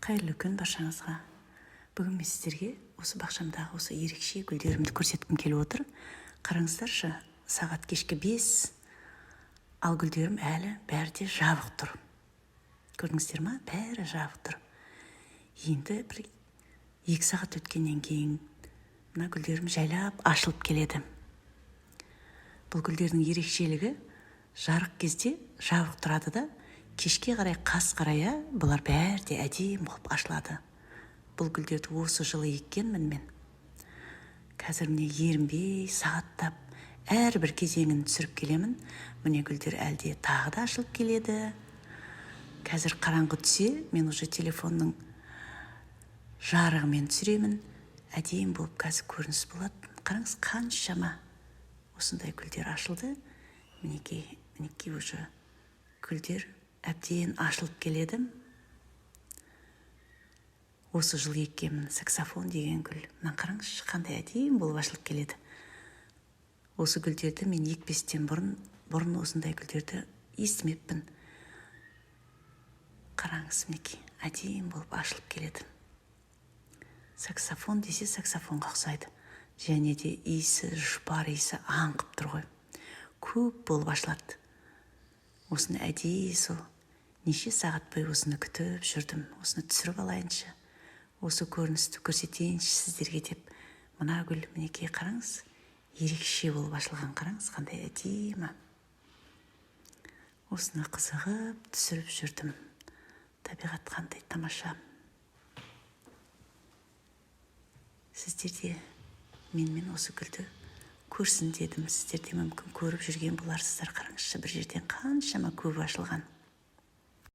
Қайырлы күн баршаңызға. Бүгін мен сіздерге осы бақшамдағы осы ерекше гүлдерімді көрсеткім келіп отыр. Қараңыздаршы, сағат кешкі 5, ал гүлдерім әлі бәрі де жабық тұр. Көрдіңіздер ма? Бәрі жабық тұр. Енді бір 2 сағат өткеннен кейін мына гүлдерім жайлап ашылып келеді. Бұл гүлдердің ерекшелігі жарық кезде жабық тұрады да, кешке қарай қас қарая бұлар бәрі де әдемі болып ашылады. Бұл гүлдерді осы жылы еккенмін мен. Қазір міне ерінбей сағаттап әрбір кезеңін түсіріп келемін. Міне гүлдер әлде тағы да ашылып келеді. Қазір қараңғы түсе, мен уже телефонның жарығымен түсіремін. Әдемі болып қазір көрініс болады. Қараңыз, қаншама осындай гүлдер ашылды. Мінекей, мінекей уже гүлдер әбден ашылып келеді. Осы жыл еккенмін саксофон деген гүл. Мына қараңызшы, қандай әдемі болып ашылып келеді. Осы гүлдерді мен екпестен бұрын осындай гүлдерді естімеппін. Қараңыз, мінекей, әдемі болып ашылып келеді. Саксофон десе саксофонға ұқсайды. Және де иісі, жұпар иісі аңқып тұр ғой. Көп болып ашылады. Осыны әдейі сол неше сағат бойы осыны күтіп жүрдім. Осыны түсіріп алайыншы, осы көріністі көрсетейінші сіздерге деп. Мына гүл, мінекей, қараңыз, ерекше болып ашылған. Қараңыз, қандай әдемі. Осыны қызығып түсіріп жүрдім. Табиғат қандай тамаша. Сіздер де менімен осы гүлді көрсін дедім. Сіздер де мүмкін көріп жүрген боларсыздар. Қараңызшы, бір жерден қаншама көп ашылған.